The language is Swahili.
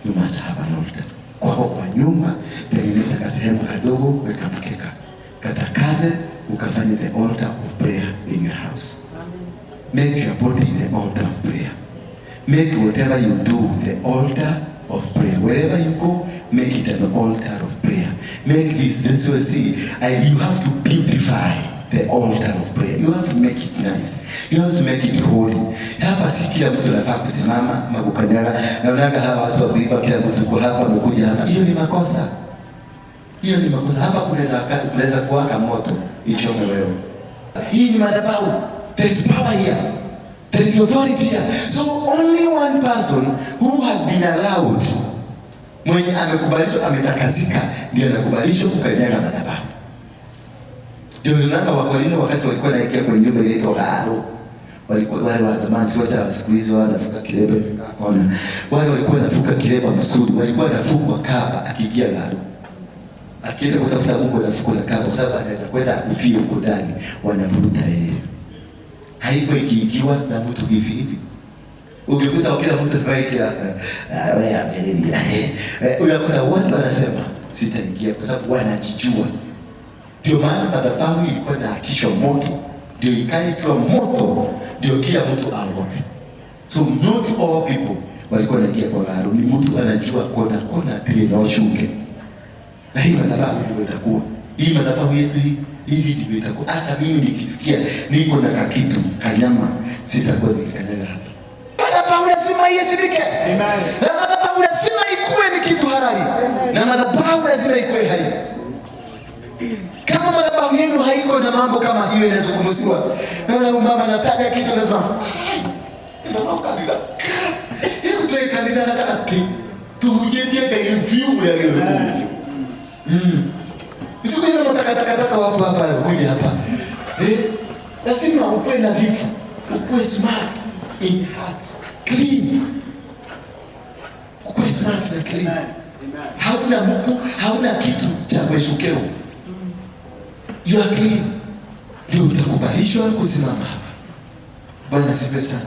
You must have an altar. Kwako kwa nyumba, tengeneza kasehemu kadogo, weka mkeka, katakaze, ukafanye the altar of prayer in your house. Make your body the altar of prayer. Make whatever you do the altar of prayer. Wherever you go, make it an altar of prayer. Make this will see. You have to beautify the altar of prayer. You have to make it nice. You have to make it holy. Hapa si kila mtu anafaa kusimama ama kukanyaga. Naonaga hawa watu wa kuiba, kila mtu yuko hapa, amekuja hapa. Hiyo ni makosa. Hiyo ni makosa. Hapa kunaweza kuwaka moto ichome wewe. Hii ni madhabahu. There is power here. There is authority here. So only one person who has been allowed, mwenye amekubalishwa, ametakasika, ndio anakubalishwa kukanyaga madhabahu. Ndio nanga Wakorino wakati walikuwa naingia kwenye nyumba inaitwa Garo. Walikuwa wale wa zamani, si wacha siku hizi wao wanafuka kiremba kona. Wale walikuwa wanafuka kiremba mzuri, walikuwa wanafukwa kaba akiingia Garo. Akienda kutafuta Mungu anafukwa na kaba kwa sababu anaweza kwenda akufie huko ndani, wanavuta yeye. Haiko ikiingiwa na mtu hivi hivi. Ukikuta kila mtu anaingia, ah, wewe amelia. Unakuta watu wanasema sitaingia kwa sababu wanajijua. Ndio maana madhabahu ilikuwa inaakishwa moto, ndio ikae ikiwa moto, ndio kila mtu aogope. So not all people walikuwa wanaingia kwa garo, ni mtu anajua kona kona pia na washuke. Na hii madhabahu ndio itakuwa. Hii madhabahu yetu hii hivi ndivyo itakuwa. Hata mimi nikisikia niko na kakitu kanyama, sitakuwa nikikanyaga hapa. Madhabahu lazima iheshimike. Na madhabahu lazima ikuwe ni kitu halali. Na madhabahu lazima ikuwe hai. Kama madhabahu yenu haiko na mambo kama hiyo inazungumziwa, naona huyu mama anataja kitu nasema, hebu tuwe kanitha gatagatĩ tuhunjĩtie Ngai biũ ũrĩa wagĩrĩirwo kũhunjio. Usikuje na matakatakataka wapo hapa kuja hapa. Eh? Lazima ukuwe nadhifu, ukuwe smart in heart, clean. Ukuwe smart na clean. Hauna muku, hauna kitu cha kueshukewa. You are clean. Ndio utakubalishwa kusimama hapa. Bwana asifiwe sana.